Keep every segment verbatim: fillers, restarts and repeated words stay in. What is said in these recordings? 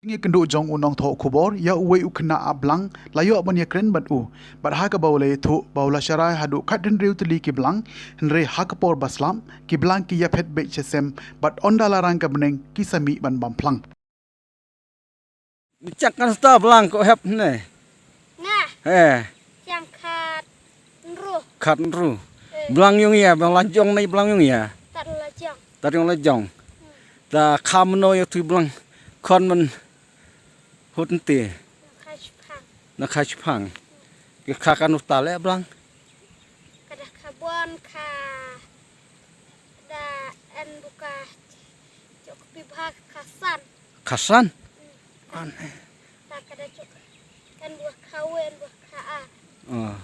Ïakynduh jong u nongthoh khubor ïa uwei u khynnah ap blang la ïoh ban ïakren bad u. Bad ha kaba u la ïathuh ba u la sharai haduh khathynriew tylli ki blang, hynrei ha ka por ba slap, ki blang ki ïaphet beit sha sem, bad ynda la rang ka bneng ki sa mih ban bam phlang. Chak kan sta blang ko hep ne. Nga. Eh. Chang khat nru. Khat nru. Eh. Blang yung ya, blang la jong ne blang yung ya. Tat la jong. Tat yung la jong. Hmm. Ta kham no ya tu blang. Khon man hut nte. Na kha shipang. Na kha shipang. Ki kha kan uta le blang. Kada kha bon kha. Da en buka. Chok pi bha kha san. Kha san? An. Ta ka da chuk. Kan buah kha wen buah kha a. Ah.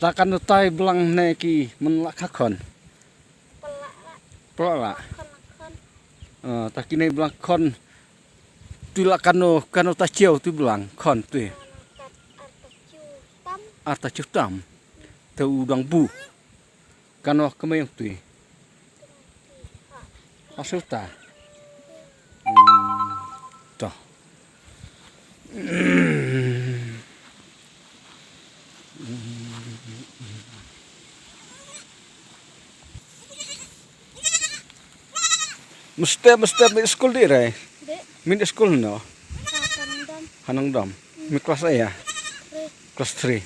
Ta kan tai blang ne ki men la kha khon. Pela la. Pela la. Khon la khon. Ah, ta ki ne blang khon. Tu la kano kano ta chiu tu blang khon tu. Ar ta chiu tam. Ar ta chiu tam. Tu u dang bu. Kano kemeng tu. Asuta. Hmm. Toh. Mesti mesti min skul di rai. Dek. Min skul no. Hanang dam. Hanang dam. Min kelas aya. Three. Kelas three.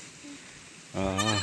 Ah.